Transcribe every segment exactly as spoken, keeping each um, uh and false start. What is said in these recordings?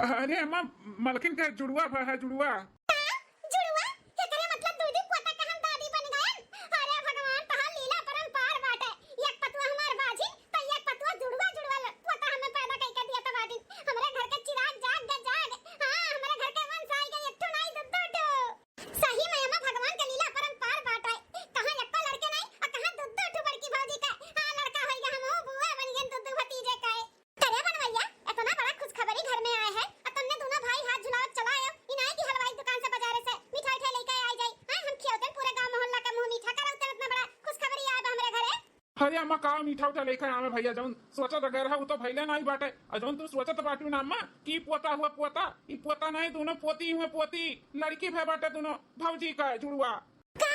अरे अम्मा, मलकिन के जुड़वा भा है, जुड़वा। का? जुड़वा? एकरे मतलब दू दू पोता के हम दादी बन गयन? अरे भगवान, तहार लीला परम्पार बाटे। एक पतुआ हमार बाझिन, त एक पतुआ जुड़वा, जुड़वा ल-, पोता हमें पैदा कइके दिया त बाटिन। हमरे घर के चिराग जाग गे जाग। हाँ, हमरे घर के वंश आइ गे, एक ठो नाई, दू दू ठो। सही में अम्मा, भगवान के लीला परम्पार बाटे। कहाँ एक्को लड़के नाई, अउर कहाँ दू दू ठो बड़की भौजी के। हाँ, लड़का होइ गे, हमहू बुआ बन गयन, दू दू भतीजे के। अरे बनवैया, इतना बड़ा खुशखबरी घर में आए है, अउर तन्ने दोनों भाई हाथ झुलावत चला आयो। ई नाई कि हलवाई दुकान से, बाजारे से मिठाई उठाई लेके आ जाई। हाँ, हम खियौतन पूरे गांव मोहल्ला का मुंह मीठा करौतन, इतना बड़ा खुशखबरी आए बा हमरे घरे। अरे अम्मा, का मीठा उठा लेके आवे भैया, जौन सोचत अगर है, वो तो भइले नाई बाटे। अउर जौन तू सोचत बाटू ना अम्मा, कि पोता हुआ पोता, ई पोता नाई, दोनों पोती हुए पोती, लड़की भय बाटे दोनों भौजी का जुड़वा। का?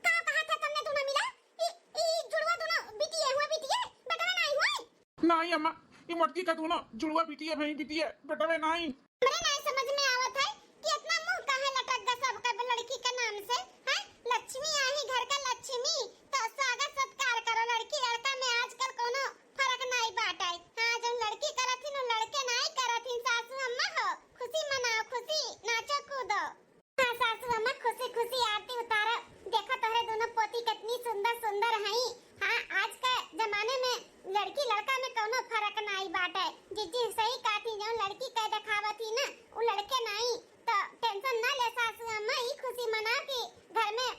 का कहा था तन्ने दोनों मिला? ई, ई जुड़वा दोनों बिटिये हुए, बिटिये, बेटवा नाई हुए? नाई अम्मा, ई मोटकी का दोनों जुड़वा बिटिये भई, बिटिये, बेटवे नाई। हमरे नाई समझ में आवत है कि इतना मुंह काहे लटक गा सबका लड़की के नाम से, हैं? लक्ष्मी आई घर का लक्ष्मी, तो स्वागत सत्कार करो। लड़की लड़का में आजकल कोनो फर्क नाई बाटे। हाँ, जौन लड़की करत हिन, वो लड़के नाई करत हिन। सासू अम्मा हो, खुशी मनाओ, खुशी, नाचो कूदो। हाँ सासू अम्मा, खुशी खुशी आरती उतारो। देखो तोहरे दोनों पोती कितनी सुंदर सुंदर हई। हाँ, आज के जमाने में लड़की लड़का में कौनो फर्क नाई बाटे। जीजी सही कहती, जौन लड़की के देखावत ही ना, उ लड़के नाई। तो tension ना ले सासू अम्मा, ई खुशी मनाओ कि घर में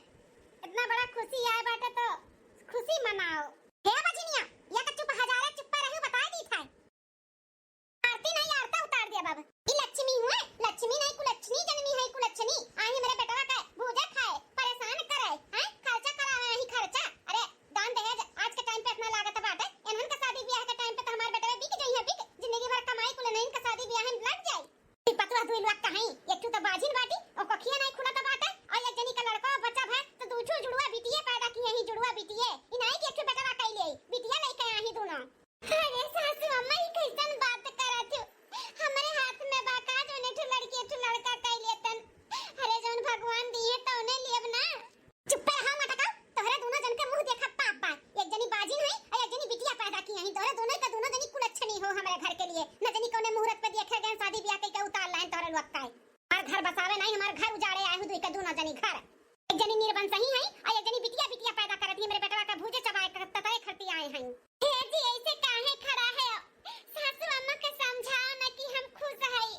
इतना बड़ा खुशी आए बाटे, तो खुशी मनाओ। हे बजनिया, या तो चुप हजारे चुप्पा रहू, बताए दी था। आरती नहीं, आरता उतार दिया बाबा। ई लक्ष्मी हुए, लक्ष्मी नहीं, कुलक्षणी जन्मी है, कुलक्षणी। आई हमरे बेटवा के भूजे खाए, परेशान करे, हैं? खर्चा करावे, आई खर्चा। अरे, दान दहेज आज के time पे इतना लागत बाटे, इन्हन के शादी ब्याह के time पे तो हमार बेटवे बिक जाई है, बिक। जिंदगी भर कमाई कुल नहीं, इनका शादी ब्याह में लग जाई। ई पतवा दुई लोग कहीं, एक ठू तो बाझिन बाटी, ओको खिया नहीं खुलत बाटे, और एक जनी का लड़को बच्चा भय, तो दू ठू जुड़वा बिटिये पैदा की, यही जुड़वा बिटिये। ई नहीं कि एक ठू बेटवा कई ले, बिटिया लेके आई दोनों। अरे सासू अम्मा, ई कैसन बात करत हो? हमरे हाथ में बा का, जौन एक ठो लड़की, एक ठो लड़का कई लेतन? अरे जौन भगवान दिए तौने लेब ना। चुप्पे रहा मटका, तोहरे दोनों जन के मुंह देखा पाप बा। एक जनी बाजिन है और एक जनी बिटिया पैदा की है। तोहरे दोनों के दोनों जनी कुलच्छनी हो हमरे घर के लिए। न जनी कौने मुहूर्त पे देखे गए शादी ब्याह कई के उतार लाइन तोहरे लोग का। हमार घर बसावे नहीं, हमार घर उजाड़े आए हो दुई के दोनों जनी घर। एक जनी निर्बंसही है और एक जनी बिटिया बिटिया पैदा करत ही। मेरे बेटवा का भूजे चबाए के ततरे खरती आए हैं। हे जी, ऐसे काहे खड़ा है? सासू अम्मा के समझाओ ना कि हम खुश हई।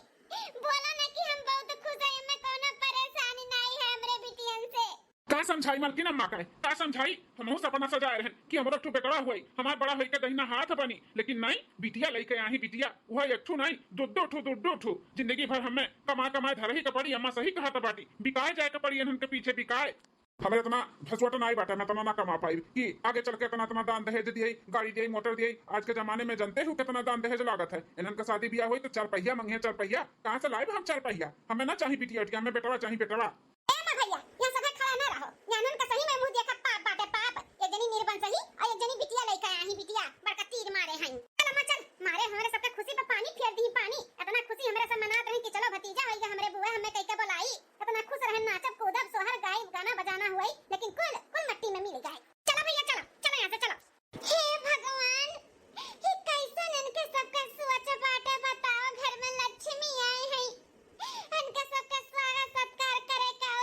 बोलो ना कि हम बहुत खुश हई, हमें कोनो परेशानी नहीं है हमरे बिटियन से। का समझाई मलकिन अम्मा का, का समझाई? हमहू सपना सजाए रहन कि हमरो एक ठो बेटवा हुई, हमार बड़ा होई के दहिना हाथ बनी, लेकिन नहीं, बिटिया लेके आही बिटिया, वह एक ठो नहीं, दो दो ठो, दो दो ठो। जिंदगी भर हमें कमा कमाए धरही के पड़ी, अम्मा सही कहत बाटी, बिकाए जाए के पड़ी इन्हन के पीछे बिकाए। हमें इतना भसुआट नाई बाटे, हम इतना ना कमा पाई कि आगे चल के इतना, इतना दान दहेज दिए, गाड़ी दिए, मोटर दिए। आज के जमाने में जानते हो कितना दान दहेज लागत है। इन्हन का शादी ब्याह होई तो चार पहिया मंगिया, चार पहिया। कहाँ से लाइब हम चार पहिया? हमें ना चाही बिटिया उटिया, हमें बेटवा चाही, बेटवा। ए माँ भैया, यहाँ सदा खड़ा ना रहो। यहाँ इन्हन का सही में मुँह देखा पाप बाटे, पाप। एक जनी निर्बंसही और एक जनी बिटिया लेके आया ही, बिटिया। बड़का तीर मारे हैं। चल अम्मा चल, मारे हमरे सबके खुशी पे पानी फेर दी, पानी। इतना खुशी हमरे सब मनात रहे कि चलो भतीजा होइगा हमरे बुआ, हमें कई के बुलाई। इतना खुश रहन, नाचब कूदब, सोहर गाइब, गाना बजाना हुई, लेकिन कुल, कुल मट्टी में मिल गए। चलो भैया, चलो, चलो यहाँ से, चलो। हे भगवान, ये कैसन इनके सबका सोच बाटे, बताओ, घर में लक्ष्मी आए हैं, इनके सबका स्वागत सत्कार करे का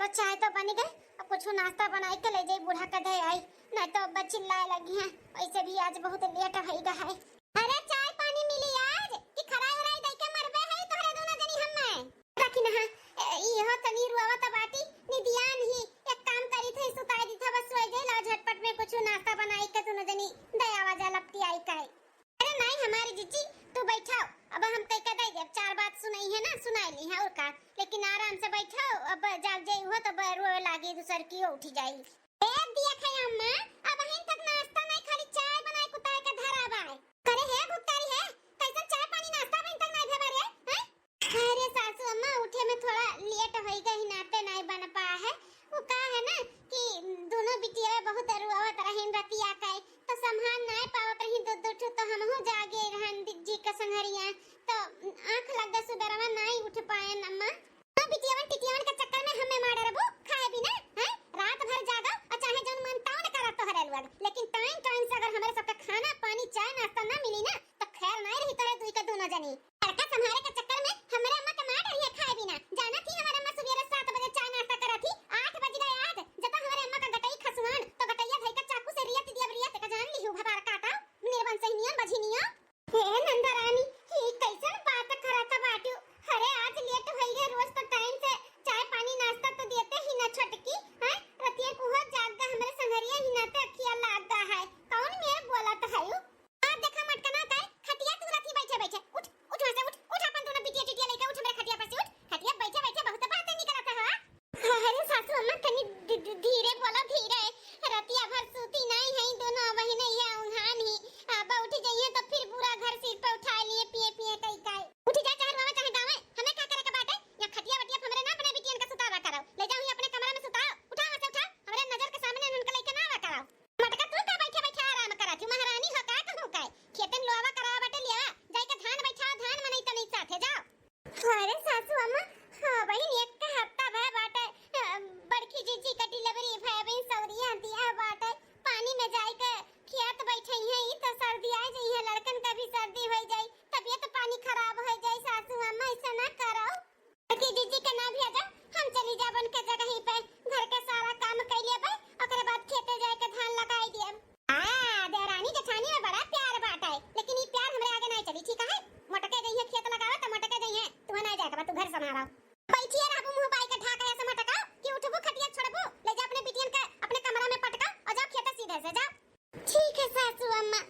चाय तो बन गए, अब कुछ नाश्ता बनाई के ले जाई, बूढ़ा के दे आई, नहीं तो अब चिल्लाए लगी हैं। वैसे भी आज बहुत लेट होइगा है। अरे चाय पानी मिली आज कि खराई उराई दे के मरबे है तोहरे दोनों जनी हम्मे। रखी ना, ए, इहो तनी रुआवत बाटी, निदियान ही, एक काम करी थे, सुताई दी था, बस सोई जाई, लाओ झटपट में कुछ नाश्ता बनाई के दोनों जनी दे आवा जा लपटी आई के। अरे नहीं हमारी जीजी, तू बैठाओ, अब हम कई के दे देब, चार बात सुनाई है ना, सुनाई ली है और का, लेकिन आराम से बैठाओ, अब जाग जाई हो तो ब-, रोवे लागी, दूसर की उठी जाई। ए दिया खाई अम्मा, अब हिन तक नाश्ता नहीं, खाली चाय बनाए कुताए के धरा बाय। करे हे गुप्तारी हे, कैसन चाय पानी नाश्ता अब हिन तक नहीं भेबा रे, हैं? अरे सासू अम्मा, उठे में थोड़ा लेट होई गई, नाते नहीं बन पा है। वो का है ना कि दोनों बिटिया बहुत रुआवत रहीन रतिया के, तो संभाल नहीं पावत रही दो दो ठो, तो हमहू जागे रहन दि-, जी के संघरिया, तो आँख लग गए, सुबेरवा नहीं उठ पाए अम्मा। तो बिटियावन टिटियावन के चक्कर में हमें मार रबू खाए बिना, हैं? रात भर जागो और चाहे जौन मन तौन करा तोहरे लोग, लेकिन टाइम टाइम से अगर हमरे सबके खाना पानी चाय नाश्ता ना मिली ना, तो खैर नहीं रही तोहरे दुई के दोनों जनी। लड़का संभारे के चक्कर में हमरे अम्मा के मार डरिए खाए बिना। जाना थी हमरे अम्मा सुबेरे सात बजे चाय नाश्ता करा थी, आठ बज गए आज। जब हमरे अम्मा का गटई खसुआन तो गटैया धई के चाकू से रियत दिया, रियत का जान लिहू भतार काटा, निर्बन सहिनियन बझिनिया। हे नंदरानी, ही कैसन बात करत बाटू? अरे आज लेट होई रे, रोज तो टाइम से चाय पानी नाश्ता तो देते ही ना छोटकी, हैं? रतिया कुहो जाग गा हमरे संघरिया ही ना ते अखिया लाग गा है। कौन मेर बोलत है यू? आ देखा मटकना काय खटिया तू रथी बैठे बैठे। उठ, उठ वहाँ से उठ, उठ अपन दोनों बिटिया टिटिया लेके उठ हमरे खटिया पर से उठ। खटिया बैठे बैठे बहुत बातें निकलत है। अरे सासू अम्मा तनी धि-, धि-, धीरे बोला धीरे। रतिया भर सूती नहीं है दोनों बहिने ये उंघान ही। अब उठ जाइए तो फिर पूरा घर सिर पे उठा लिए पिए पिए कई काय। उठ जा चाहे रोवे चाहे गावे। हमें का करे के बाटे? या खटिया वटिया पे हमरे ना अपने बिटियन का सुतावा करो। ले जाओ ही अपने कमरा में सुताओ। उठा वहाँ से उठा। हमरे नजर के सामने उनके लेके ना आवा करो। मटका तू का बैठे बैठे आराम करा थी, महारानी हो का कहूँ काय? खेतन लोवा करावा बाटे लेवा, जाई के धान बैठाओ, धान मनई तनई साथे जाओ। अरे सासू अम्मा, हाँ बहिन, एक का हफ्ता भय बाटे, अ, बड़की जीजी का डिलीवरी भय बहिन, सौरिया दिया बाटे, पानी में जाई के खेत बैठे हैं, ई तो सर्दी आ जाई है, लड़कन का भी सर्दी हो जाई, तबियत पानी खराब हो जाई। सासू अम्मा ऐसा ना करो। कि जीजी के ना भेजा, हम चली जाब उनके जगह ही पे, घर के सारा काम कर लेबे, ओकरे बाद खेते जाए के धान लगाई देब। हाँ, देवरानी जेठानी में बड़ा प्यार बाटे, लेकिन ई प्यार हमरे आगे नहीं चली, ठीक है? मोटके जइहे खेत लगावे तो मोटके जइहे, तू ना जाए के बा, तू घर संभाला। बैठिए रहबू मुंह बाई के ढाका ऐसे मटका कि उठबू खटिया छोड़बू, ले जा अपने बिटियन के अपने कमरा में पटका और जाओ खेते सीधे से जाओ। ठीक है सासू अम्मा।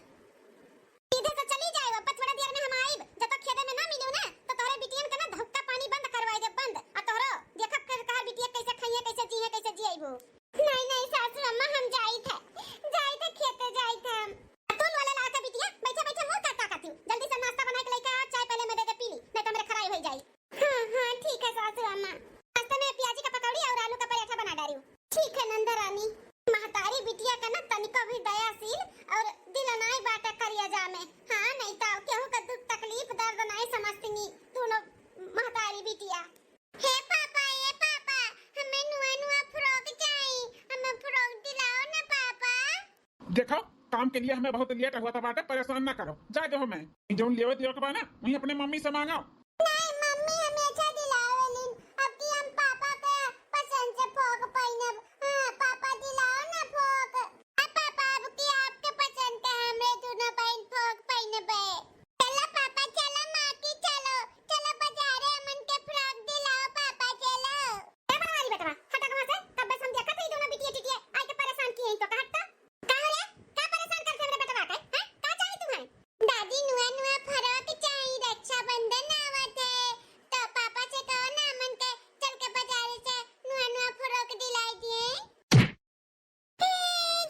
सीधे से चली जाए, अब थोड़ा देर में हम आइब। जब तक खेते में ना मिलू ना, तो तोहरे बिटियन के ना हुक्का पानी बंद करवाई दे, बंद। आ तोहरो देखब के तोहर बिटिया कैसे खाइए, कैसे जिए, कैसे जिएबू। नहीं, नहीं सासू अम्मा, हम जाइत है, जाइत है, खेते जाइत है हम। आ तू लोला लाके बिटिया, बैठे, बैठे मुंह का ताकत हूँ। जल्दी से नाश्ता बना के लेके आ, चाय पहले में दे दे, पी ली, नहीं तो मेरे खराई हो जाई। हाँ, हाँ, ठीक है सासू अम्मा। नाश्ता में प्याजी का पकौड़ी और आलू का पराठा बना डारी हूँ। ठीक है नंदा रानी। महतारी बिटिया का ना तनिको भी दयाशील और दिल नाई बाटे करिया जा में। हाँ, नहीं तो केहू का दुख तकलीफ दर्द नाई समझतिनी दोनों महतारी बिटिया। हे पापा, ए पापा, हमें नुआ नुआ फ्रॉक चाही, हमें फ्रॉक दिलाओ ना पापा। देखो, काम के लिए हमें बहुत लेट हुआ था बाटे, परेशान ना करो, जा दो हमें। जौन लेवे देवे के बा ना, वहीं अपने मम्मी से मांगो। नहीं मम्मी, हमेशा दिलावेलिन। अब की हम पापा के पसंद से फ्रॉक पहिनब। हाँ, पापा दिलाओ ना फ्रॉक। हाँ पापा, अब की आपके पसंद के हमरे दोनों बहन फ्रॉक पहिनबे। चलो पापा, चलो माँ की, चलो, चलो बाजारे अमन के फ्रॉक दिलाओ पापा, चलो। ए बनवारी बेटवा, हटा कहाँ से? कब से हम देखत हई दोनों बिटिया टिटिया, आई के परेशान किए हैं तो का हटता? का हो रे? का परेशान करते हमरे बेटवा के? हैं? का चाही तुम्हें? दादी, नुआ नुआ फ्रॉक चाही, रक्षाबंधन आवत है, तो पापा से कहो ना अमन के चल के बाजार से नुआ नुआ फ्रॉक दिलाई दिए। ए,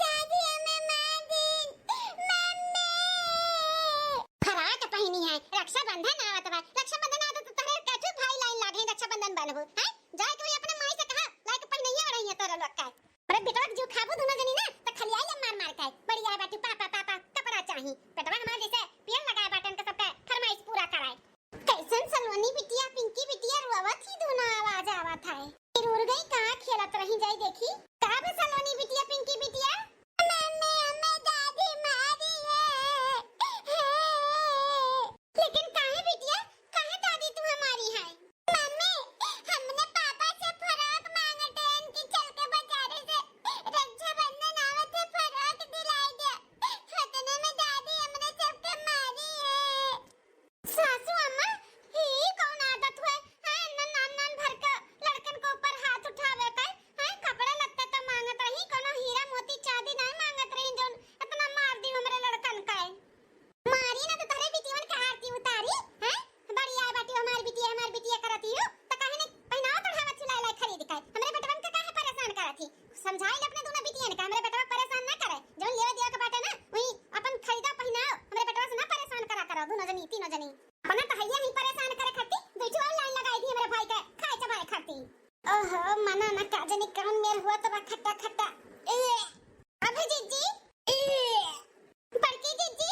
दादी, हमें मार दिन। मम्मी। फ्रॉक पहिनी है, रक्षाबंधन आवत बा, रक्षाबंधन आवत तो तोहरे कैठू भाई लाइन लागे रक्षाबंधन बनबू, हैं? जाए के वही अपने माई से कहा, लाइके पहिनइए ओढ़इए तोरे लोग का। अरे बेटवा के जीव खाबू दोनों जनी ना, त खलियाई ले मार मार के। बड़ी आए बाटी पापा, पापा, कपड़ा चाही। बेटवा हमार जैसे पेड़ लगाए बाटन के सबके फरमाइश पूरा कराए। कैसन सलोनी बिटिया, पिंकी बिटिया रोवत ही दोनों आवाज आवत है। फिर उड़ गई कहाँ खेलत रही जाई देखी। का बे सलोनी बिटिया, पिंकी बिटिया? मम्मी, हमें दादी मारी है। लेकिन काहे बिटिया, काहे दादी तू हमारी है? मम्मी, हमने पापा से फ्रॉक मांगटे, ओहो, मना ना का जनी कौन मेर हुआ तबा खट्टा खट्टा। ए, अभे जीजी, ए, बड़की जीजी,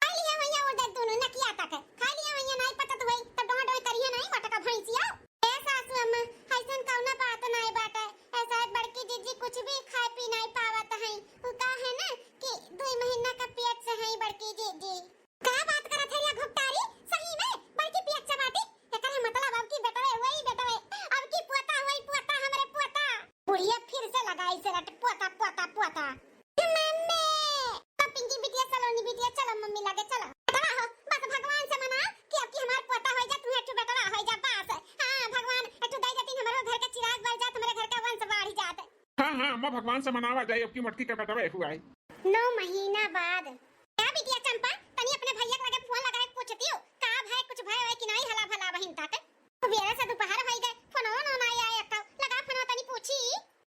खा लिया वहिया उड़द दोनों नकिया तक, खा लिया वहिया नाई पचत होई, तब डों डों करिया नाई मटका भैंसिया। ए सासू अम्मा, ऐसन कौनो बात नाई बाटे, ऐसा बड़की जीजी कुछ भी खाए पी नाई पावत है, वो का है ना कि दुई महीना का पेट से है बड़की जीजी। का बात करत है रे घुपटारी? सही में बड़की पियच्चा बाटी। एकर मतलब अब की बेटवे वही बेटवे, अब की पोता वही पोता, हमरे पोता। बुढ़िया फिर से लगाई से रट, पोता, पोता, पोता। मम्मी, अब पिंकी बिटिया, सलोनी बिटिया, चलो मम्मी लगे चलो। बेटवा हो, बस भगवान से मना कि अब की हमार पोता हो जा, तुम्हें एक ठो बेटवा हो जा बस। हाँ, भगवान एक ठो दे देतीन, हमरो घर के चिराग बर जात, हमरे घर के वंश बढ़ जात। हाँ, हाँ, अम्मा, भगवान से मनावा जाए, अब की मोटकी के बेटवे हुआ है। नौ महीना बाद। का बिटिया चंपा, तनी अपने भैया के लगे फोन लगाए के पूछती हो, का भय, कुछ भय होए कि नहीं, हला भला बहिन ताटे। सुबेरे से दोपहर होई गए, फोनवा नो नाई आए अक्का, लगा फोनवा तनी पूछी।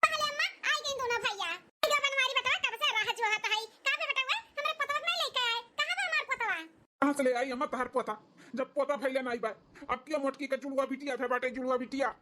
पहले अम्मा, आई गई दोनों भैया। अरे बनवारी बेटवा, कब से राह जोहत है, का बे बेटवा, हमरे पतवा के नहीं लेके आए, कहाँ बा हमार पतवा? कहाँ से ले आई अम्मा तहार पोता, जब पोता भैले नाई बा, अब किया मोटकी के जुड़वा बिटिया भे बाटे, जुड़वा बिटिया।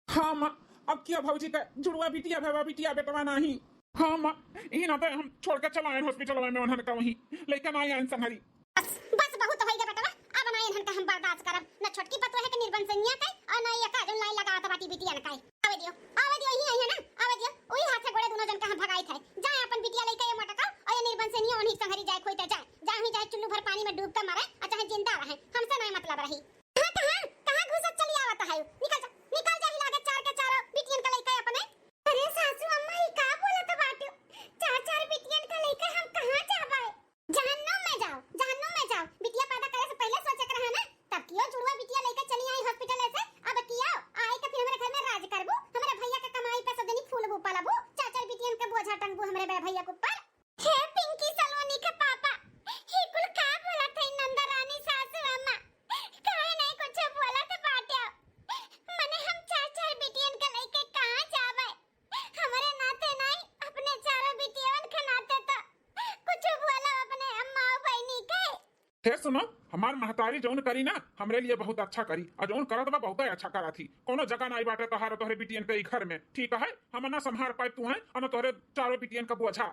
हाँ माँ, अब किया भौजी के जुड़वा बिटिया भवा बिटिया बेटवा नाही। हाँ माँ, ई नाते हम छोड़ के चला आयन हॉस्पिटल में उन्हन का वहीं लेके ना आयन संहरी। बस, बस बहुत होई गे बेटवा, अब ना इन्हन का हम बर्दाश्त करब, न छोटकी पतोह के निर्बंसनिया के और न ये का जौन line लगावत बाटी बिटियन का। आवे दियो, आवे दियो, यहीं आई है ना, आवे दियो, वही हाथे गोड़े दोनों जन का हम भगाई थे। जाए अपन बिटिया लेके ये मोटका और ये निर्बंसनिया उन्हीं संहरी जाए खोई ते जाए, जाए हुई जाए चुल्लू भर पानी में डूब के मरे और चाहे जिंदा रहे, हमसे नहीं मतलब रही। कहाँ, कहाँ, कहाँ घुसत चली आवत है? निकल जा, निकल जा, हिला के चार के चारों बिटियन के लइके अपने। अरे सासू अम्मा, ई का बोलत बाट्यो? चार चार बिटियन के लइके हम कहाँ जाबे? जहन्नुम में जाओ, जहन्नुम में जाओ। बिटिया पैदा करे से पहले सोचे के रहा ना, तब कियो जुड़वा बिटिया लइके चली आई हॉस्पिटल से। अब कियो आए के फिर हमरे घर में राज करबू, हमरे भैया के कमाई पे सब जनी फूलबू पलबू, चार चार बिटियन के बोझा टंगबू हमरे बड़े भैया के ऊपर। हे पिंकी सलोनी के पापा, ही कुल का बोलत है नंदरानी सासू अम्मा? काहे नहीं कुछ बोलत बाट्यो? मने हम चार चार बिटियन के लइके कहाँ जाबे? हमरे नाते नहीं, अपने चारों बिटियन के नाते तो कुछ बोला अपने अम्मा और बहिनी के। हे सुनो, हमार महतारी जौन करी ना, हमरे लिए बहुत अच्छा करी, और जौन करत बा, बहुते अच्छा करत ही। कोनो जगह नाई बाटे तोहार, तोहरे बिटियन के ई घर में, ठीक है? हम ना संभार पाए तू है, और ना तोहरे चारों बिटियन का बोझा।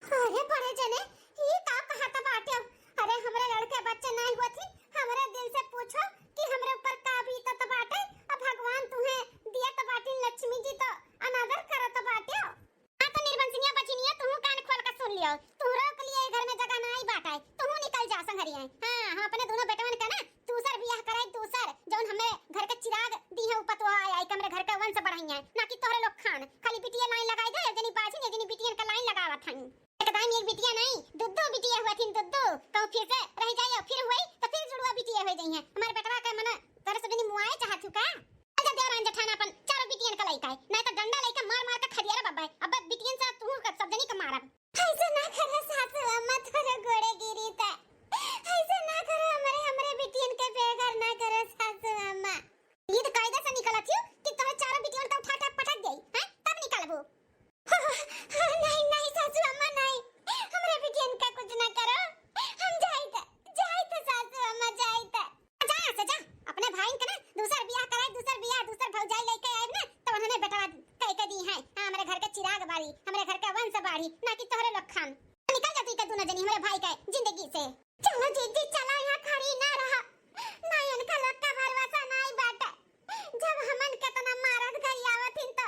अरे बड़े जने, ई का कहत बाटे? अरे हमरे लड़के बच्चे नाई होत ही, हमरे दिल से पूछो कि हमरे ऊपर का बीतत बाटे। अब भगवान तुहे दियत बाटिन, लक्ष्मी जी तो अनादर करत बाटे। हाँ तो निर्बंसनिया बचिनिया, तुहू कान खोल के सुन लियो, तुहरो के लिए घर में जगह नाई बाटे, तुहू निकल जा संघरिया। हाँ, हम अपने दोनों बेटवन का ना दूसर बियाह कराई, दूसर, जौन हमें घर के चिराग दी है, उ पतवा आई, आई के हमरे घर के वंश बढ़ाई है, ना कि तोहरे लोग खान। खाली बिटिया line लगाई दे, जनी बाझिन, जनी बिटियन का line लगावत हन। एकदम एक बिटिया नहीं, दुद्दू बिटिया हुआ थिन, दुद्दू। कहूँ फिर से रह जाए, फिर हुई तो फिर जुड़वा बिटिया हो जाई है। हमारे बेटवा का मन तोरे सब जनी मुआए चाहत हूँ का? अच्छा देवरान जेठान अपन चारों बिटियन का लइका है, नहीं तो डंडा लइके मार मार के खदिया रे बब्बा। अब बिटियन से तू सब जनी के मारब। ऐसे ना करो सासू अम्मा, तोरे गोड़े गिरी त। ऐसे ना करो, हमरे, हमरे बिटियन के बेघर ना करो सासू अम्मा। ये तो कायदा से निकलत हियो कि तोरे चारों बिटियन का उठा उठा पटक देई, हैं? तब निकलबू। नहीं, नहीं सासू अम्मा, नहीं, हमरे बिटियन का कुछ ना करो। हम जाइत, जाइत सासू अम्मा, जाइत। जा यहाँ से जा, अपने भाई के ना दूसर बियाह कराए, दूसर बियाह, दूसर भौजाई लेके आए ना, तो उन्होंने बेटवा कह के दी है, हाँ, हमरे घर के चिराग बारी, हमरे घर के वंश बारी, ना कि तोहरे लोग खान। निकल जा तू के दोनों जनी हमरे भाई के जिंदगी से। चलो जीजी, चलो, यहाँ खड़ी ना रहा, ना इनका लोग का भरोसा ना आई बाटे। जब हमन केतना मारत गरियावत हिन तो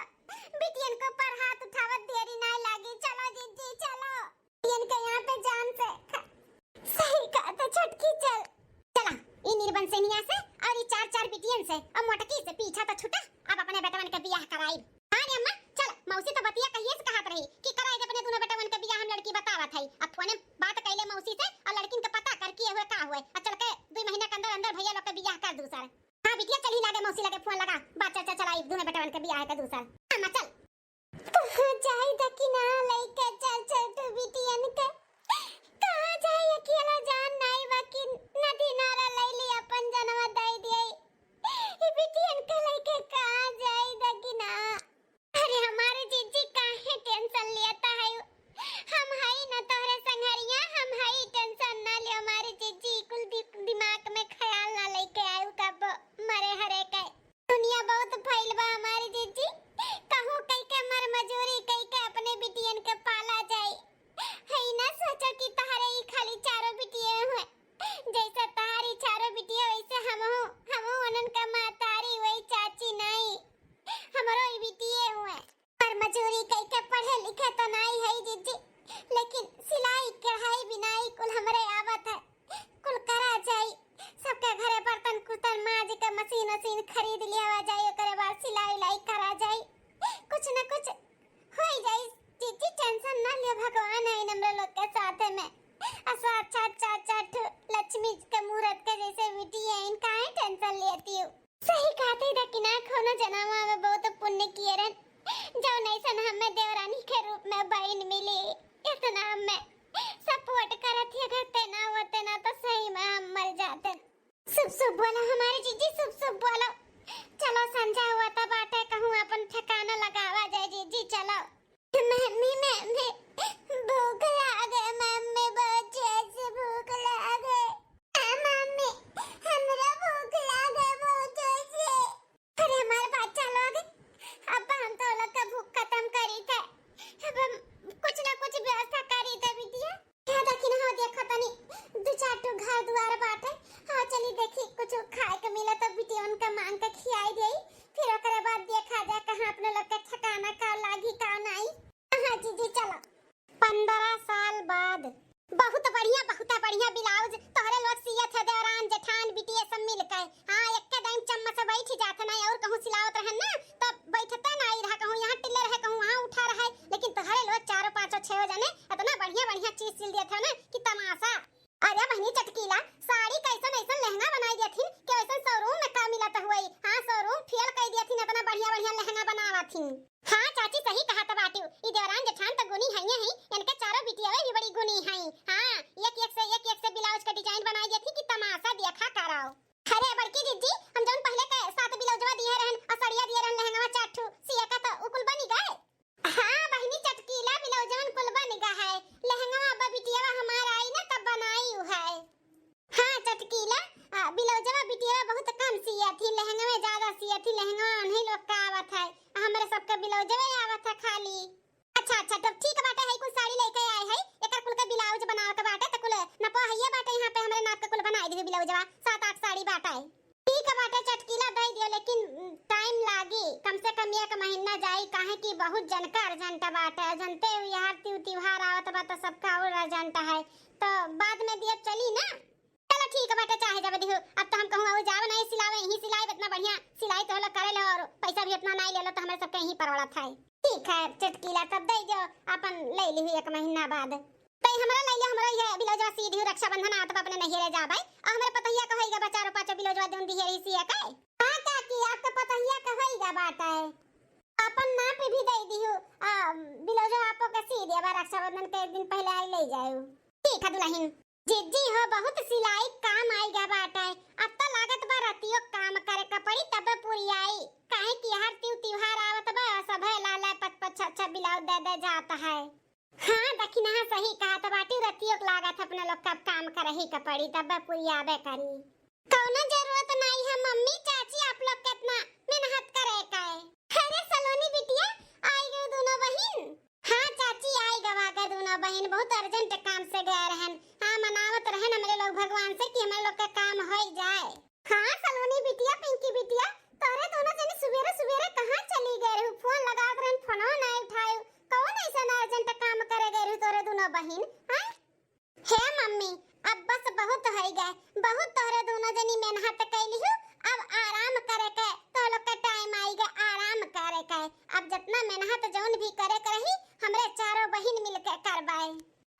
बिटियन के ऊपर हाथ उठावत देरी ना लागी। चलो जीजी, चलो। बिटियन के यहाँ पे जान से ख-, सही कहा तो छोटकी, चल। चला, ई निर्बंसनिया से और ई चार चार बिटियन से और मोटकी से पीछा तो छूटा, अब अपने बेटवन के बियाह कराई। हाँ रे अम्मा, चल, मौसी तो बतिया कहिए से कहत रही कि कराई दे अपने दोनों बेटवन के बियाह, हम लड़की बतावत हई। अब फोने बात कैले मौसी से और लड़किन के पता कर किए हुए का हुए, और चल के दुई महीना के अंदर अंदर भैया लोग के बियाह कर दूसर। हाँ बिटिया, चली लागे मौसी लगे फोन लगा, बात चर्चा चलाई, दोनों बेटवन के बियाह के दूसर। हाँ, अम्मा, चल। कहाँ जाई दकिना लइके चार चार ठो बिटियन के? कहाँ जाई अकेला, जान नाई बा कि नदी नारा लैली अपन जनवा दई दिए। ई बिटियन के लइके कहाँ जाई दकिना? अरे हमारे जीजी काहे tension लेता है? हम हई न तोहरे संघरिया, हम हई, tension ना ले हमारे जीजी, कुल दि-, दिमाग में ख्याल ना लेके आयु कब मरे हरे के। दुनिया बहुत फैल बा हमारे कोनो जनवा में बहुत पुण्य किए रहन, जौन ऐसन हमें देवरानी के रूप में बहिन मिली। इतना हमें support करत ही, अगर ते ना होते ना तो सही में हम मर जाते। शुभ शुभ बोलो हमारे जीजी, शुभ शुभ बोलो। चलो संझा हुआ त बाटे, कहूँ अपन ठिकाना लगावा जाए जीजी, चलो। मम्मी, मम्मी, भूख लागे मम्मी, बहुत जोर से भूख लागे। हाँ मम्मी, हमरा भूख लागे बहुत जोर से। अरे हमारे बच्चा लोग, अब हम तो लोग का भूख खत्म करी थे, अब हम कुछ ना कुछ व्यवस्था करी थे बिटिया। क्या दखिन हो, देखो तनी दू चार ठो घर दुआर बाटे। हाँ, चली देखी कुछ खाए के मिला तो बिटियवन का मांग के खियाई देई। फिर ओकरे बाद देखा जाए कहाँ अपने लोग के ठिकाना का लागी का नाई। हाँ जीजी चलो। पन्द्रह साल बाद। बहुत बढ़िया, बहुत बढ़िया ब्लाउज तोहरे लोग सियत है देवरान जेठान बिटिया सब मिल के। हाँ, एक्के दाईं चम्मच बैठ जात नाई, और कहूँ सिलावत रहन ना तो बैठते नाई रहा, कहूँ यहाँ टिल्ले रहे, कहूँ वहाँ उठा रहे, लेकिन तोहरे लोग चारों पाँचों छह जने इतना बढ़िया बढ़िया चीज सिल देत है ना कि तमाशा। अरे बहिनी चटकीला, साड़ी कैसन ऐसन लहंगा बनाई देथिन कि ऐसन showroom में का मिलत हुई। हाँ, showroom fail कर देथिन, इतना बढ़िया बढ़िया लहंगा बनावथिन। हाँ चाची सही कहा त बाटिउ, ई देवरान जेठान त गुनी हइये ही, इनके चारों बिटियावे भी बड़ी गुनी हई। हाँ, एक एक से एक एक से ब्लाउज के design बनाई देथिन कि तमाशा देखा कराओ। अरे बड़की जीजी, हम जौन पहले के सात ब्लाउजवा दिए रहन और सड़िया दिए रहन लहंगवा चार ठू, सिया का तो उ कुल बनी गए। हाँ बहिनी चटकीला, ब्लाउजवन कुल बन गा है। लहंगवा अब बिटियावा हमार आई ना तब बनाई उ है। हाँ चटकीला, आ, ब्लाउजवा बिटियावा बहुत कम सिया थी, लहंगवे ज्यादा सिया थी, लहंगवा उन्हीं लोग का आवत है, हमरे सबके ब्लाउजवे आवत है खाली। अच्छा अच्छा, तब ठीक बाटे, है कुल साड़ी लेके आए है, एकर कुल के ब्लाउज बनावे के बाटे, त कुल नपवा हइये बाटे, यहाँ पे हमरे नाप के कुल बनाई दिहु ब्लाउजवा, सात आठ साड़ी बाटे। ठीक बाटे चटकीला, दे दियो, लेकिन टाइम लागी, कम से कम एक महीना जाई, काहे कि बहुत जन का अर्जेंट बाटे। जनते हो यार, त्यू त्योहार आवत बा तो सबका और अर्जेंट है, तो बाद में दियब, चली ना? चलो ठीक बाटे, चाहे जब दिहो। अब तो हम कहूँ और जाओ नहीं सिलावे, यहीं सिलाई इतना बढ़िया सिलाई तो लोग करे लो और पैसा भी इतना नहीं ले लो, तो हमारे सबके यहीं परवड़त है। ठीक है चटकीला, तब दे दियो, अपन ले ली एक महीना बाद। तई हमरा लइले, हमरा ये ब्लाउजवा सी दिहु, रक्षाबंधन आवत बा, अपने नैहरे जाबै। आ हमरे पतोहिया का होइगा बा चारो पाँचो ब्लाउजवा जौन दिहे रही सिया के। हाँ काकी, आपका पतोहिया का होइगा बाटे। अपन नाप भी दे दिहु, आ ब्लाउजवा आपो के सी दिया बा, रक्षाबंधन के एक दिन पहले आई ले जाऊ। ठीक है दुल्हन। जिज्जी हो, बहुत सिलाई काम आइगा बाटे। अब तो लागत बा रतियो काम करे का पड़ी तब पुरियाई, काहे कि हर त्यू त्योहार आवत बा, सभे लाला पच पच छह छह ब्लाउज दे दे जात है। हाँ दखिनहा सही कहत बाटी, रतियो के लागत अपने लोग का काम करही के पड़ी, तब पुरियाबे करी। कौनो जरूरत नहीं है मम्मी, चाची आप लोग कितना मेहनत करे का है। अरे सलोनी बिटिया, आई गयो दोनों बहिन। हाँ चाची, आई गवा के दोनों बहिन, बहुत अर्जेंट काम से गए रहन। हाँ मनावत रहन हमरे लोग भगवान से कि हमरे लोग का काम हो जाए। हाँ सलोनी बिटिया, पिंकी बिटिया, तोहरे दोनों जनी सुबेरे सुबेरे कहाँ चली गए रहू? फोन लगावत रहन, फोनो नहीं उठायू। कौन ऐसा अर्जेंट काम करे गए रहू तोहरे दोनों बहिन? हाँ? हे मम्मी, अब बस बहुत होई गए, बहुत तोहरे दोनों जनी मेहनत कैली हूँ, अब आराम करे के तो लोग के टाइम आई गए आराम करे के। अब जितना मेहनत जौन भी करे के रही, हमरे चारों बहिन मिलके करबाए।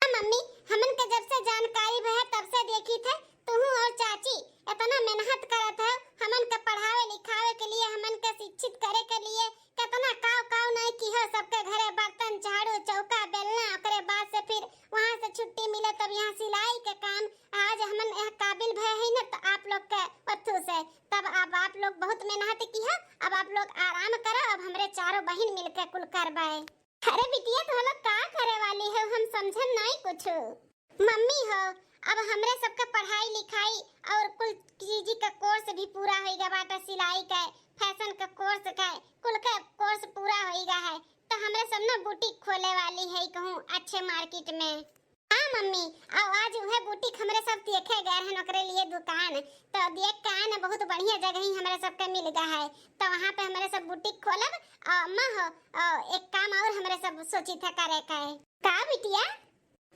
हाँ मम्मी, हमन के जब से जानकारी भए तब से देखी थे, तुहू और चाची इतना मेहनत करत है हमन के पढ़ावे लिखावे के लिए, हमन के शिक्षित करे के लिए, कितना काव काव नहीं की हो, सबके घरे बर्तन, झाड़ू, चौका, बेलना, ओकरे बाद से फिर वहाँ से छुट्टी मिले तब यहाँ सिलाई के काम। आज हमन यह काबिल भए है न तो आप लोग के अथू से, तब अब आप लोग बहुत मेहनत की हो, अब आप लोग आराम करो, अब हमरे चारों बहिन मिलके कुल करबाए। अरे बिटिया, तुम लोग का करे वाली हो, हम समझन नहीं कुछ। मम्मी हो, अब हमरे सबके पढ़ाई लिखाई और कुल चीज का कोर्स भी पूरा होइगा बाटे, सिलाई का, फैशन का कोर्स का, कुल का कोर्स पूरा होइगा है, तो हमरे सब ना बुटीक खोले वाली है कहूँ अच्छे मार्केट में। हाँ मम्मी, और आज उहे बुटीक हमरे सब देखे गए हैं ओकरे लिए दुकान, तो देख के आए ना, बहुत बढ़िया जगह ही हमरे सबके मिल गया है, तो वहाँ पे हमरे सब बुटीक खोलब। और अम्मा हो, और एक काम और हमरे सब सोची था करे का है। का बिटिया?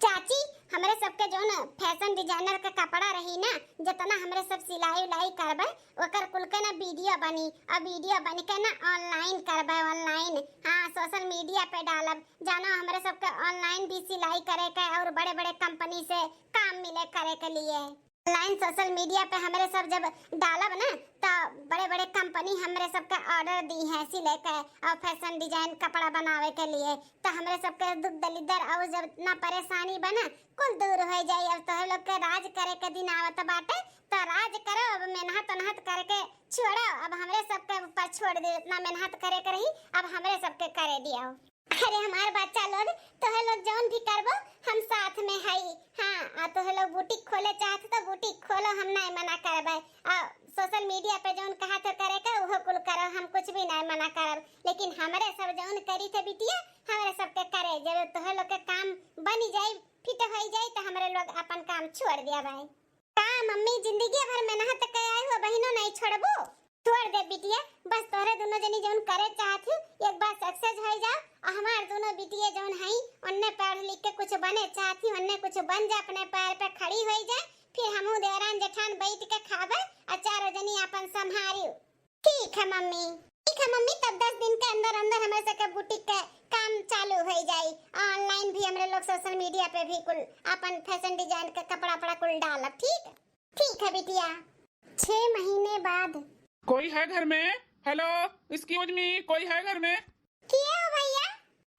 चाची, हमरे सबके जौन फैशन डिजाइनर के कपड़ा रही ना, जितना हमरे सब सिलाई उलाई करबे, ओकर कुल के ना वीडियो बनी, और वीडियो बन के ना ऑनलाइन करबे, ऑनलाइन, हाँ, सोशल मीडिया पे डालब। जानो, हमरे सबके ऑनलाइन भी सिलाई करे के और बड़े बड़े कंपनी से काम मिले करे के लिए। ऑनलाइन सोशल मीडिया पे हमरे सब जब डालब ना, तो बड़े बड़े कंपनी हमरे सबके ऑर्डर दी है सिले के और फैशन डिजाइन कपड़ा बनावे के लिए। तो हमरे सबके दुख दलिद्दर और जब इतना परेशानी बना, कुल दूर हो जाई। अब तोहरे लोग के राज करे के दिन आवत बाटे, तो राज करो, अब मेहनत उनहत करके छोड़ो, अब हमरे सबके ऊपर छोड़ दे, इतना मेहनत करे के रही, अब हमरे सबके करे दियो। अरे हमार बच्चा लोग, तोहे लोग जौन भी करबो, हम साथ में हई। हाँ, आ तोहे लोग बुटीक खोले चाहत तो बुटीक खोलो, हम नाय मना करबे। आ सोशल मीडिया पे जौन कहत हो करे के, उहो कुल करो, हम कुछ भी नाय मना करब। लेकिन हमरे सब जौन करी थे बिटिया, हमरे सबके करे, जब तोहे लोग के काम बनी जाई, फिट होई जाई, तो हमरे लोग अपन काम छोड़ दिया भाई। का मम्मी, जिंदगी भर मेहनत के आई हो, बहिनो नहीं छोड़बू? छोड़ दे बिटिया, बस तोहरे दोनों जनी जौन करे चाहत ही, एक बार सक्सेस हो जाओ। और हमार दोनों बिटिया जौन हई, उनने पढ़ लिख के कुछ बने चाहत ही, उनने कुछ बन जा, अपने पैर पे खड़ी हो जाए, फिर हमहू देवरान जेठान बैठ के खाबे और चारों जनी अपन संभारियो। ठीक है मम्मी, ठीक है मम्मी, तब दस दिन के अंदर अंदर हमरे सबके बुटीक के काम चालू हो जाई। ऑनलाइन भी हमरे लोग सोशल मीडिया पे भी कुल अपन फैशन डिजाइन के कपड़ा वपड़ा कुल डालब, ठीक? ठीक है बिटिया। छह महीने बाद। कोई है घर में? हेलो, एक्सक्यूज मी, कोई है घर में? किए हो भैया?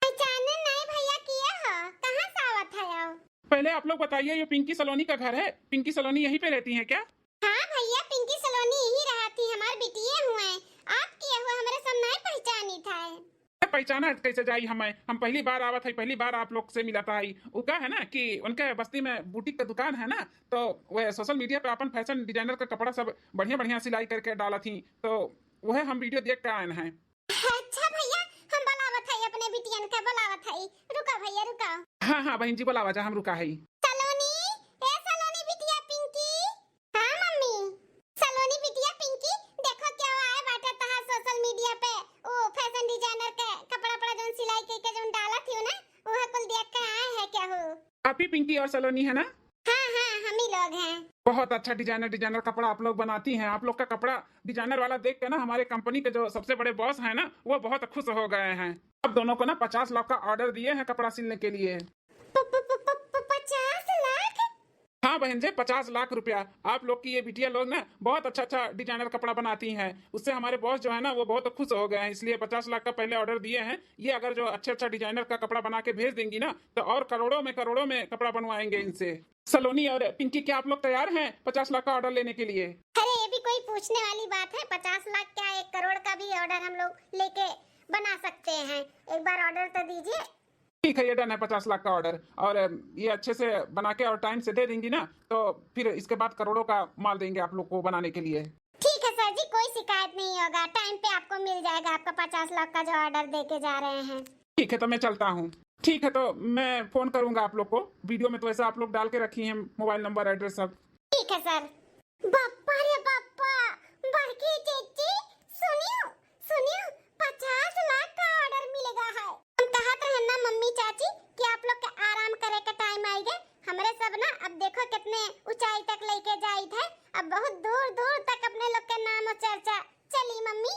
पहचाने नहीं भैया, किए हो? कहाँ से आवत है आओ? पहले आप लोग बताइए, ये पिंकी सलोनी का घर है? पिंकी सलोनी यहीं पे रहती हैं क्या? हाँ भैया, पिंकी सलोनी यही रहती, हमार बिटिये हुए। आप किए हो? हमरे सब नहीं पहचानी था। पहचाना कैसे जाई हमें? हम पहली बार आवत है, पहली बार आप लोग से मिला था। उ का है ना कि उनके बस्ती में बुटीक का दुकान है ना, तो वह सोशल मीडिया पे अपन फैशन डिजाइनर का कपड़ा सब बढ़िया बढ़िया सिलाई करके डाला थी, तो वह हम वीडियो देख के आए हैं। अच्छा भैया, हम बुलावत है अपने बिटियन के, बुलावत है। रुका भैया, रुका। हाँ, हाँ बहन जी, बुलावा जा, हम रुका है। सलोनी, ए सलोनी बिटिया पिंकी। हाँ मम्मी। सलोनी बिटिया पिंकी, देखो क्या आए बाटे तहार सोशल मीडिया पे, वो फैशन डिजाइनर के कपड़ा, कपड़ा जौन सिलाई के, के जौन डाला थी ना, वह कुल देख के आए हैं क्या हो? आप ही पिंकी और सलोनी है ना? हाँ, हाँ, हम ही लोग हैं। बहुत अच्छा डिजाइनर, डिजाइनर कपड़ा आप लोग बनाती हैं। आप लोग का कपड़ा डिजाइनर वाला देख के ना हमारे कंपनी के जो सबसे बड़े बॉस हैं ना, वो बहुत खुश हो गए हैं। आप दोनों को ना पचास लाख का ऑर्डर दिए हैं कपड़ा सिलने के लिए। प-, प-, प-, प-, प-, पचास लाख? हाँ बहन जी, पचास लाख रुपया। आप लोग की ये बिटिया लोग ना बहुत अच्छा अच्छा डिजाइनर कपड़ा बनाती हैं, उससे हमारे बॉस जो है ना वो बहुत खुश हो गए हैं, इसलिए पचास लाख का पहले ऑर्डर दिए हैं। ये अगर जो अच्छा अच्छा डिजाइनर का कपड़ा बना के भेज देंगी ना तो और करोड़ों में करोड़ों में कपड़ा बनवाएंगे इनसे। सलोनी और पिंकी, क्या आप लोग तैयार हैं पचास लाख का ऑर्डर लेने के लिए? अरे ये भी कोई पूछने वाली बात है? पचास लाख क्या, एक करोड़ का भी ऑर्डर हम लोग लेके बना सकते हैं। एक बार ऑर्डर तो दीजिए। ठीक है, ये डन है पचास लाख का ऑर्डर। और अ, ये अच्छे से बना के और टाइम से दे देंगी ना, तो फिर इसके बाद करोड़ों का माल देंगे आप लोग को बनाने के लिए। ठीक है सर जी, कोई शिकायत नहीं होगा, टाइम पे आपको मिल जाएगा आपका पचास लाख का जो ऑर्डर दे के जा रहे हैं। ठीक है, तो मैं चलता हूँ। ठीक है, तो मैं फोन करूंगा आप लोग को। वीडियो में तो ऐसा आप लोग डाल के रखी हैं, मोबाइल नंबर, एड्रेस सब। ठीक है सर। बाप्पा रे बाप्पा, बड़की चेची, सुनियो, सुनियो, पचास लाख का ऑर्डर मिलेगा है। हम कहत रहन ना मम्मी चाची कि आप लोग के आराम करे के टाइम आइगे, हमरे सब ना अब देखो कितने ऊंचाई तक लेके जाइत है, अब बहुत दूर दूर तक अपने लोग के नाम और चर्चा चली मम्मी।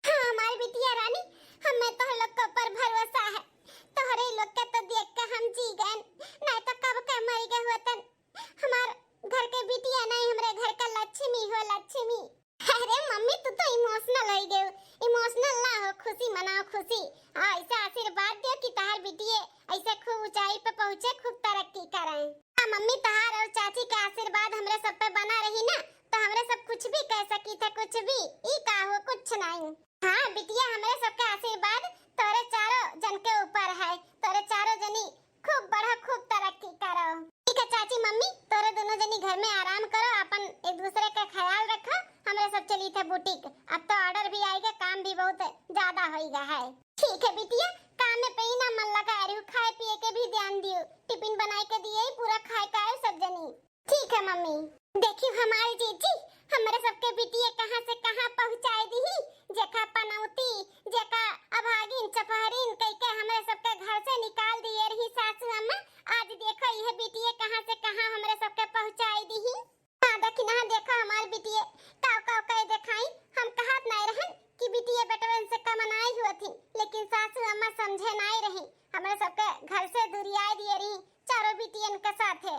हाँ हमारी बिटिया रानी, हमें तोहरे लोग के ऊपर भरोसा है, तोहरे लोग के तो देख के हम जी गए, नहीं तो कब के मर गए होतन। हमार घर के बिटिया नहीं, हमरे घर का लक्ष्मी हो, लक्ष्मी। अरे मम्मी, तू तो इमोशनल हो गए, इमोशनल ना हो, खुशी मनाओ खुशी। हाँ, ऐसा आशीर्वाद दियो कि तहार बिटिया ऐसे खूब ऊंचाई पे पहुँचे, खूब तरक्की करे। हाँ मम्मी, तहार और चाची का आशीर्वाद हमरे सब पे बना रही ना, तो हमरे सब कुछ भी कह सकी थे, कुछ भी। ई का हो, कुछ नहीं। हाँ बिटिया, हमरे सबके आशीर्वाद तोरे चारों जन के ऊपर है, तोरे चारों जनी खूब बढ़ो, खूब तरक्की करो। ठीक है चाची मम्मी, तोरे दोनों जनी घर में आराम करो, अपन एक दूसरे का ख्याल रखो। हमरे सब चली थे बुटीक, अब तो ऑर्डर भी आइगे, काम भी बहुत ज्यादा होइगा है। ठीक है बिटिया, काम में पे ही ना मन लगा रही, खाए पिए के भी ध्यान दियो, टिफिन बनाए के दिए ही पूरा खाए का है सब जनी। ठीक है मम्मी। देखियो हमारी जीजी, हमरे सबके बिटिया कहाँ से कहाँ पहुँचाए दी, जेका पनौती, जेका अभागिन चपहरिन कह के हमरे सबके घर से निकाल दिए रही सासू अम्मा, आज देखो यह बिटिया कहाँ से कहाँ हमरे सबके पहुँचाए दी। हाँ देखी ना, देखो हमार बिटिया, काव काव कह देखाई, हम कहत नहीं रहन कि बिटिया बेटवन से कमनाई हुआ थी, लेकिन सासू अम्मा समझे नहीं रही, हमरे सबके घर से दुरियाए दिए रही चारों बिटियन के साथे।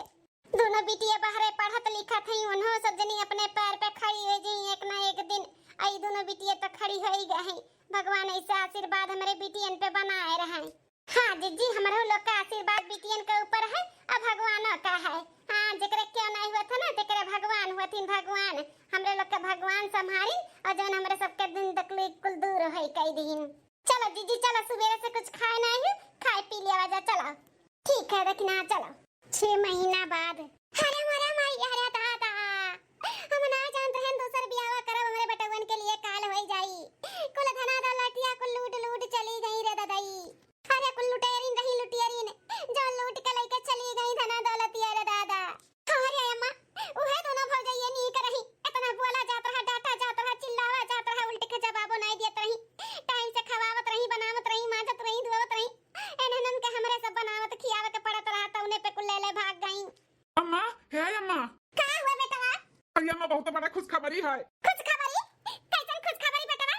दोनों बिटिया बहरे पढ़त लिखत हई, उन्हों सब जनी अपने पैर पे खड़ी होइ जई एक ना एक दिन। अई दोनों बिटिया तो खड़ी होइ गए हैं। भगवान ऐसा आशीर्वाद हमरे बिटियन पे बनाए रहे। हाँ जिज्जी, हमरो लोग का आशीर्वाद बिटियन के ऊपर है और भगवानों का है। हाँ, जेकरे क्यों नहीं हुआ था ना, तेकरे भगवान हुआ थीन भगवान। हमरे लोग के भगवान संभारी और जौन हमरे सबके दिन तकलीफ कुल दूर होई कई दिन। चलो जिज्जी, चलो, सुबेरे से कुछ खाए नहीं है, खाए पी लिया जा, चलो। ठीक है दखिना, चलो। छह महीना बाद। अरे मोरे माई, अरे दादा, हम ना जानत रहन दूसर बियाह करब, हमरे बेटवन के लिए काल होई जाई। कुल धना दौलतिया कुल लूट लूट चली गई रे ददई। अरे कुल लुटेरिन रही लुटेरिन, जो लूट के लेके चली गई धना दौलतिया रे दादा। अरे अम्मा, उहे दोनों भौजइये नीक रही, इतना बोला जात रहा, डांटा जात रहा, चिल्लावा जात रहा, उल्टे के जवाबो नहीं देत रही। टाइम से खवावत रही, बनावत रही, मांजत रही, धोवत रही। एनहनन के हमरे सब बनावत खियावे के पड़त रहा, तउने पे कुल ले ले भाग गई। अम्मा, हे अम्मा। का हुआ बेटवा? अरे अम्मा, बहुत बड़ा खुशखबरी है। खुशखबरी? कैसन खुशखबरी बेटवा?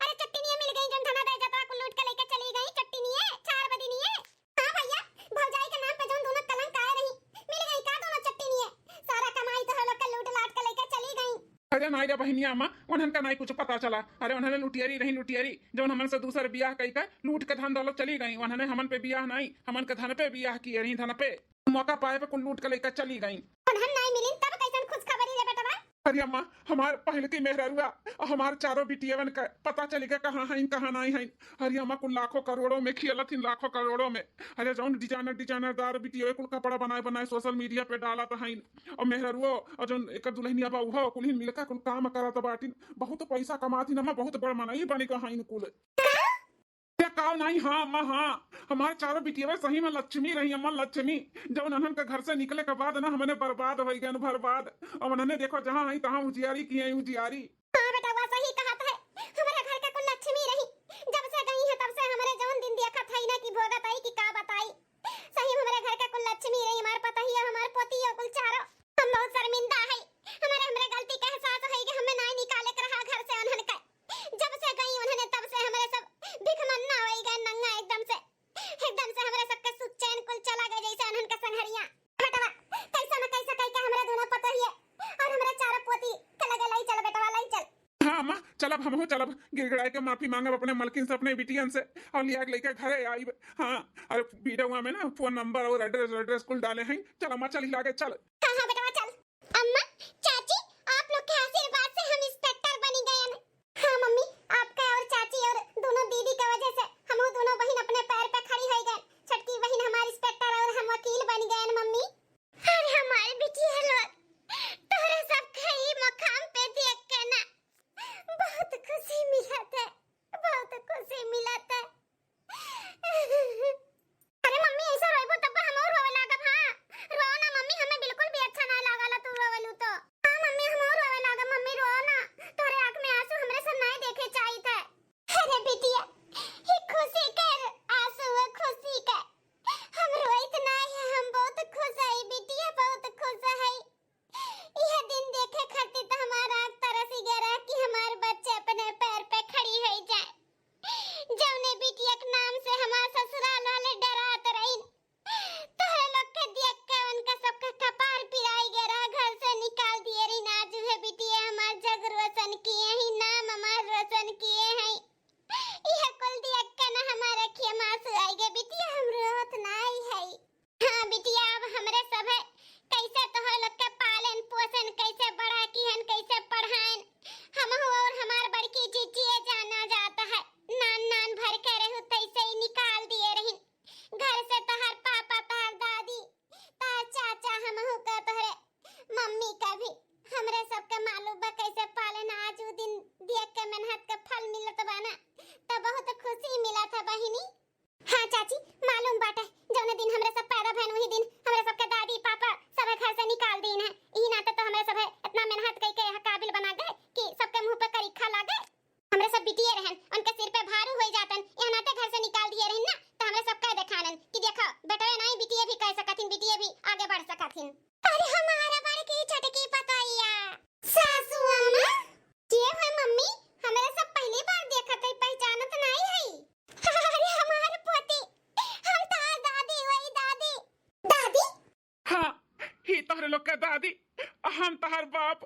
अरे चट्टिनिया मिल गई, जौन धना दे जतरा कुल लूट के लेके चली गई चट्टिनिया, चार बदिनिया। हाँ भैया, भौजाई के नाम पे जौन दोनों कलंक आए रही, मिल गई का दोनों चट्टिनिया? सारा कमाई तो हम लोग के लूट लाट के लेके चली गई। अरे नाई रे बहिनिया अम्मा, उन्हन का नाई कुछ पता चला। अरे उन्हने लुटियरी रही लुटियरी, जौन हमन से दूसर बियाह कई के लूट के धन दौलत चली गई। उन्हने हमन पे बियाह नाई, हमन के धन पे बियाह किए रही, धन पे। मौका पाए पे कुल लूट के लेके चली गई। उन्हन नाई मिलिन तब कैसन खुशखबरी रे बेटवा? अरे अम्मा, हमार पहलकी मेहररुआ, हमार चारों बिटियवन का पता चली के कहाँ हईन, कहाँ नाई हईन। अरे अम्मा, कुल लाखों करोड़ों में खियलत हिन, लाखों करोड़ों में। अरे जौन designer designer दार बिटियवे कुल कपड़ा बनाए बनाए social media पे डालत हईन। और मेहररुओ और जौन एकर दुल्हनिया बा उहो, कुल हिन मिलकर कुल काम करत बाटिन। बहुत पैसा कमात हिन अम्मा, बहुत बड़ मनई बनी के हईन कुल। का? अरे का नाई, हाँ अम्मा, हाँ। हमार चारों बिटियवे सही में लक्ष्मी रही अम्मा, लक्ष्मी। जौन उन्हन के घर से निकले के बाद ना हमने बर्बाद होइ गए, बर्बाद। अब उन्हने देखो जहाँ हईं तहाँ उजियारी किए हईं, उजियारी। हाँ बेटवा, सही कहत है। हमरे घर के कुल लक्ष्मी रही। जब से गई है तब से हमरे जौन दिन देखत है ना कि भोगत है कि का बताई। सही में हमरे घर के कुल लक्ष्मी रही, हमार पतोहिया, हमार पोतियो कुल चारों। हम बहुत शर्मिंदा है। हमरे, हमरे गलती के एहसास है कि हमें नाई निकाले के रहा घर से उन्हन के। जब से गई उन्हने तब से हमरे सब भिखमन्ना होइ गए, नंगा एकदम से। एकदम से हमरे सबके सुख चैन कुल चला गए जैसे उन्हन के संघरिया। बेटवा, कैसा न कैसा कह के हमरे दोनों पतोहिए और हमरे चारों पोती के लगे लाई चल बेटवा, लाई चल। हाँ अम्मा, चलब, हमहू चलब। गिड़गिड़ाए के माफी मांगब अपने मलकिन से, अपने बिटियन से, और लिया के लेके घरे आइब। हाँ, और वीडियो में ना फोन नंबर और एड्रेस, एड्रेस कुल डाले हैं। चल अम्मा, चल हिला के चल। हाँ, हाँ बेटवा, चल। अम्मा, चाची, आप लोग के आशीर्वाद से हम इंस्पेक्टर बनी गयन। हाँ मम्मी, आपका और चाची और दोनों दीदी के वजह से हमहू दोनों बहिन अपने पैर पे खड़ी होइ गए। छोटकी बहिन हमार इंस्पेक्टर और हम वकील बन गए मम्मी। अरे हमारे बिटिया लोग, तोहरे सब के ई मकाम पे देख के ना बहुत खुशी मिलत है, बहुत खुशी मिलत है। अरे मम्मी, ऐसा रोइबो तब हम और रोवे लागब। हाँ, रो ना मम्मी, हमें बिल्कुल भी अच्छा ना तोहरे लोग के दादी, हम तोहर बाप,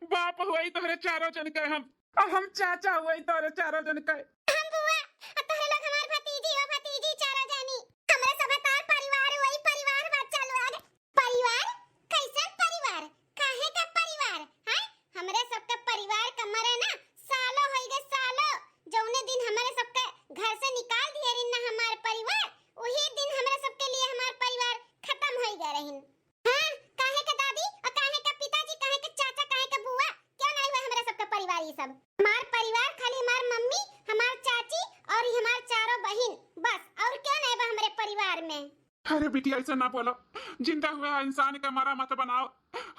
बाप हुई तोहरे चारों जन के हम, हम चाचा हुई तोहरे चारों जन के। हम बुआ, तोहरे लोग हमार भतीजी हो, भतीजी चारों जनी। हमरे सभे तोहर परिवार हुई, परिवार बच्चा लोग। परिवार? कैसन परिवार? काहे का परिवार? हैं? हमरे सबके परिवार का मरे ना सालों होई गए, सालों। जौने दिन हमरे सबके घर से निकाल दिए रहिन ना हमार परिवार, वही दिन हमरे सबके लिए हमार परिवार खत्म होई गए रहिन। हाँ, काहे के दादी और काहे के पिताजी, काहे के चाचा, काहे के बुआ, क्यों नहीं हुए हमरे सबके परिवार ये सब? हमार परिवार खाली हमार मम्मी, हमार चाची और ये हमार चारों बहिन, बस, और क्यों नहीं बा हमरे परिवार में? अरे बिटिया, ऐसे ना बोलो, जिंदा हुए इंसान के मरा मत बनाओ।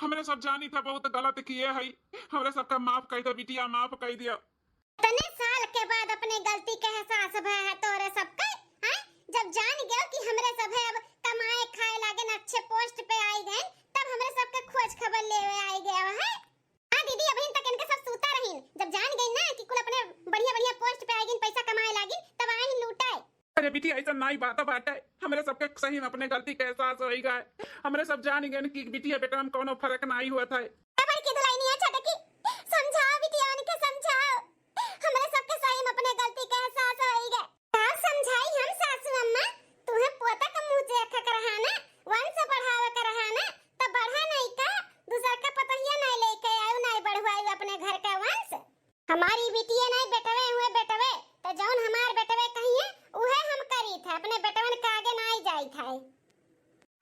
हमरे सब जानी था बहुत गलत किए हई, हमरे सबका माफ कर दो बिटिया, माफ कर दियो। इतने साल के बाद अपने गलती के एहसास भय है तोरे सबके, हैं? जब जान गयो कि हमरे सभे अब कमाए खाए लागे न अच्छे पोस्ट पे आई गए, तब हमरे सबके खोज खबर लेवे आई गयो है। हाँ दीदी, अबहिन तक इनके सब सूता रहीन, जब जान गई ना कि कुल अपने बढ़िया बढ़िया पोस्ट पे आई गई, पैसा कमाए लागी, तब आई लूटे। अरे बिटिया, ऐसा नाई बात बाटे। हमरे सबके सही में अपने गलती के एहसास होई गए। हमरे सब जान गए कि बिटिया बेटा में कोनो फर्क नाई हुआ था। ए बड़की दुल्हनिया छोटकी, समझाओ बिटिया उनके समझाओ। हमरे सबके सही में अपने गलती के एहसास होई गए। का समझाई हम सासू अम्मा, तुहे पोता का मुँह देखे के रहा ना, वंश बढ़ावे के रहा ना, तो बढ़ा नहीं का, दूसर का पतोहिया नहीं लेके आयु, नहीं बढ़वायु अपने घर का वंश। हमारी बिटिये नहीं बेटवे हुए बेटवे, तो जौन हमार बेटवे कहिए, उहे हम करी थे, अपने बेटवन के आगे नहीं जाई थे।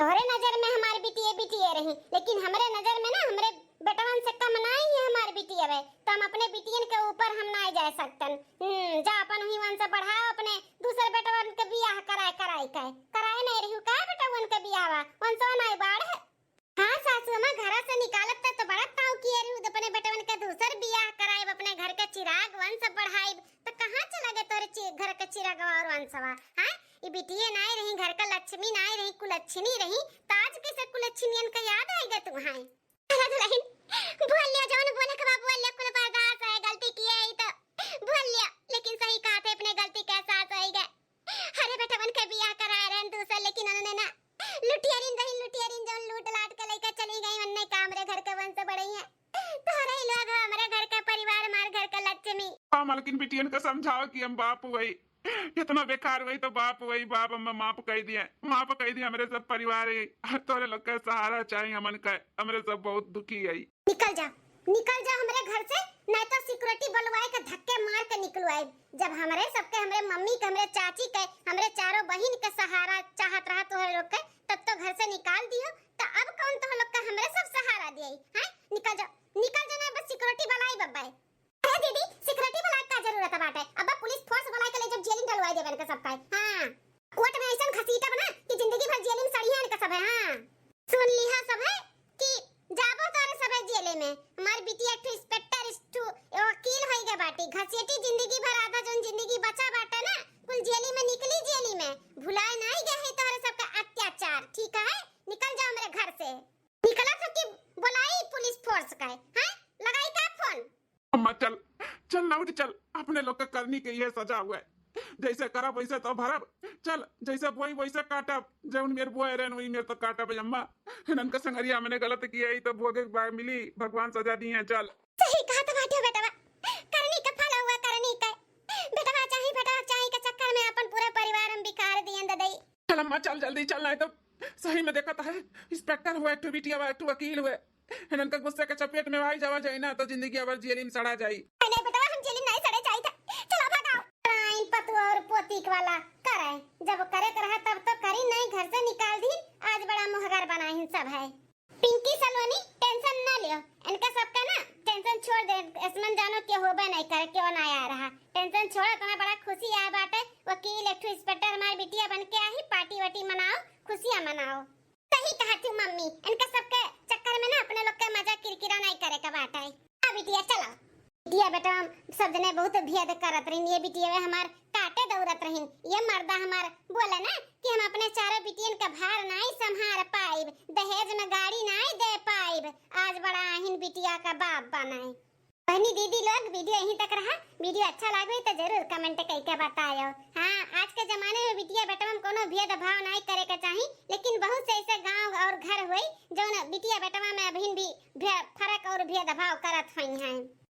तोहरे नजर में हमार बिटिये बिटिये रही, लेकिन हमरे नजर में ना, हमरे बेटवन से कम नहीं है हमार बिटिये बे, तो हम अपने बिटियन के ऊपर हम नहीं जा सकतन। हम्म, जा अपन ही वंश बढ़ाओ, अपने दूसर बेटवन के बियाह कराए, कराए के, कराए नहीं रही का बेटवन के बियाह, वंशवा नहीं बाढ़ है। हाँ सासू अम्मा, घरा से निकालब त, त बड़ा ताव किए रहू, अपने बेटवन के दूसर बियाह कराइब, अपने घर के चिराग वंश बढ़ाइब, त कहाँ चला गए तोरे चि-, घर के चिरागवा और वंशवा? हाँ, ई बिटिये नाय रही, घर का लक्ष्मी नाय रही, कुलच्छिनी रही, त आज कैसे कुलच्छिनियन का याद आएगा तू? हाँ, अरे दुल्हन, बोल लिया, जौन बोले के बा बोल लिया, कुल बर्दाश्त है, गलती किए है त बोल लिया, लेकिन सही कहा थे, अपने गलती के एहसास होई गए। अरे बेटवन के बियाह कराए रहन दूसर, लेकिन उन्होंने ना लुटियरिन रही, लुटियरिन जौन लूट लाट के लेके चली गई, उनने का हमरे घर के वंश बढ़ई है। तोहरे ही लोग हो, हमरे घर का परिवार, हमार घर का लक्ष्मी। हाँ मालकिन, बिटियन का समझाओ कि हम बाप हुई, इतना बेकार हुई तो बाप हुई, बाप हम माफ कर दिए, माफ कर दिए, हमरे सब परिवार है, तोरे लोग का सहारा चाहिए हमन का, हमरे सब बहुत दुखी है। निकल जा, निकल जा हमरे घर से, नहीं तो सिक्योरिटी बुलवाए के धक्के मार के निकलवाए। जब हमरे सबके, हमरे मम्मी के, हमरे चाची के, हमरे चारों बहिन के सहारा चाहत रहा तोहरे लोग के, तब तो घर से निकाल दियो, तो अब कौन तोहरे लोग का हमरे सब सहारा दिए? हैं? निकल जा, निकल जा, नहीं बस सिक्योरिटी बुलाई बब्बा। अरे दीदी, सिक्योरिटी बुलाए का जरूरत बाटे? अब पुलिस फोर्स बुलाए के ले जब जेल में डलवाए देबे इनके सबका। हाँ, कोर्ट में ऐसन घसीटब ना कि जिंदगी भर जेल में सड़िए इनके सब। हाँ। सुन लिहा सभे कि जाबो तोरे सभे जेले में। हमार बिटिया एक ठो इंस्पेक्टर, एक ठो वकील होई गए बाटी। घसेटी जिंदगी भर आधा जौन जिंदगी बचा बाटे ना, कुल जेली में निकली जेली में। भुलाए नाई गए है तोहरे सबका अत्याचार, ठीक है? निकल जाओ मेरे घर से। निकला सब की बुलाई पुलिस फोर्स का, हैं? लगाई का फोन? अम्मा चल, चल ना उठ चल, अपने लोग के करनी के ये सजा हुआ है। जैसे करब वैसे तो भरब। चल, जैसे बोई वैसे काटब। जौन मेर बोए रहन वही मेर तो काटब अम्मा। इनन का संगरिया हमने गलत किया ही तो भोगे के बा मिली, भगवान सजा दिए हैं। चल। सही कहा तो बाटे बेटवा, करनी का फल हुआ करनी का। बेटवा चाही, बेटवा चाही के चक्कर में अपन पूरा परिवार हम बिकार दिए ददई। चल अम्मा चल, जल्दी चल, नहीं तो सही में देखत है इंस्पेक्टर हुआ, एक ठो बिटिया हुआ, एक ठो वकील हुआ। इनन का गुस्से के चपेट में आई जावा जाई ना तो जिंदगी अबर जेली में सड़ा जाई। नहीं, नहीं बेटवा, हम जेली में नहीं सड़े जाई था। चलो भागाओ। आइन पतु और पोतीक वाला करे, जब करे के रहा तब तो करी नहीं, घर से निकाल दी। आज बड़ा मुहगर बनाइन सब है। पिंकी सलोनी, टेंशन ना लियो, इनका सबका ना टेंशन छोड़ दे। ऐसन जानो के होबे नहीं करे, क्यों ना आया रहा। टेंशन छोड़, इतना बड़ा खुशी आया बाटे। वकील एक ठो इंस्पेक्टर हमारे बिटिया बन के आई, पार्टी वार्टी मनाओ, खुशियाँ मनाओ। सही कहा तू मम्मी, इनका सबके चक्कर में ना अपने लोग के मजा किरकिरा नहीं करे का बाटे। आ बिटिया चलो। बिटिया बेटा हम सब जने बहुत भेद करत रहिन, ये बिटिया वे हमार काटे दौड़त रहिन, ये मर्दा हमार बोले ना कि हम अपने चारों बिटियन का भार नहीं संभार पाइब, दहेज में गाड़ी नहीं दे पाइब। आज बड़ा आहिन बिटिया का बाप बनाए। बहनी दीदी लोग, वीडियो यहीं तक रहा। वीडियो अच्छा लागे तो जरूर कमेंट करके बतायो। हाँ, आज के जमाने में बिटिया बेटवा में कोनो भेदभाव नहीं करे के चाही, लेकिन बहुत से ऐसे गांव और घर हुई जौन बिटिया बेटवा में अभिन भी भे-, फरक और भेदभाव करत हुई हैं।